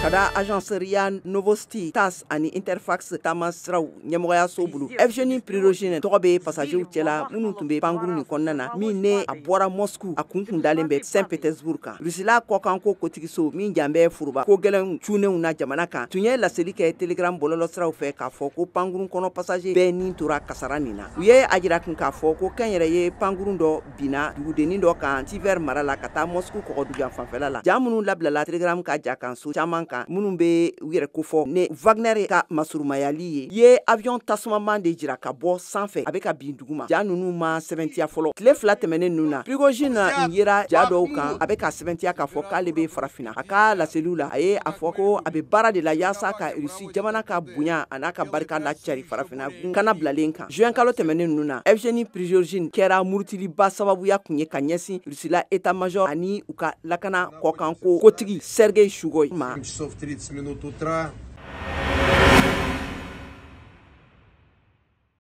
Ka da agence RIA Novosti, TASS ani Interfax taamasiraw ɲɛmɔgɔyaso bolo, Evgeni Prigojine tɔgɔ bɛ passager cɛla minnu tun bɛ pankurun nin kɔnɔna na, min ne a bɔra Moscou a kun tun dalen bɛ Saint Petersburg kan. Russie kɔkanko kotigiso min jan bɛ foroba ko gɛlɛnw cunnenw na jamana kan, tun ye laseli kɛ Telegram bɔlɔlɔsiraw fɛ k'a fɔ ko pankurun kɔnɔ passager bɛɛ ni tora kasara nin na. U ye a jira tun k'a fɔ ko kɛnyɛrɛye pankurun dɔ binna dugudennin dɔ kan Tver mara la ka taa Moscou kɔgɔduguyan fanfɛla la. Ja minnu labilala Telegram ka ja kan so caman kan, minnu bɛ u yɛrɛ kofɔ ne Wagner ka masurunmayali ye avion tasumaman de jira ka bɔ sanfɛ a bɛ ka bin duguma. Ja ninnu ma sɛbɛntiya fɔlɔ. Tile 2 tɛmɛnen ninnu na, Prigojine yera ja dɔw kan, a bɛ ka sɛbɛntiya k'a fɔ k'ale bɛ farafinna. A ka laseliw la, a ye a fɔ ko a bɛ baara de la yaasa ka Russie jamana ka bonya a n'a ka barika lacari farafinna kana bilalen kan. Juin kalo tɛmɛnen ninnu na, Evgeni Prigojine kɛra murutiliba sababuya kun ye ka ɲɛsin Russie la état major ani u ka lakana kɔkanko kotigi Sergei Shoigu ma. Часов 30 минут утра.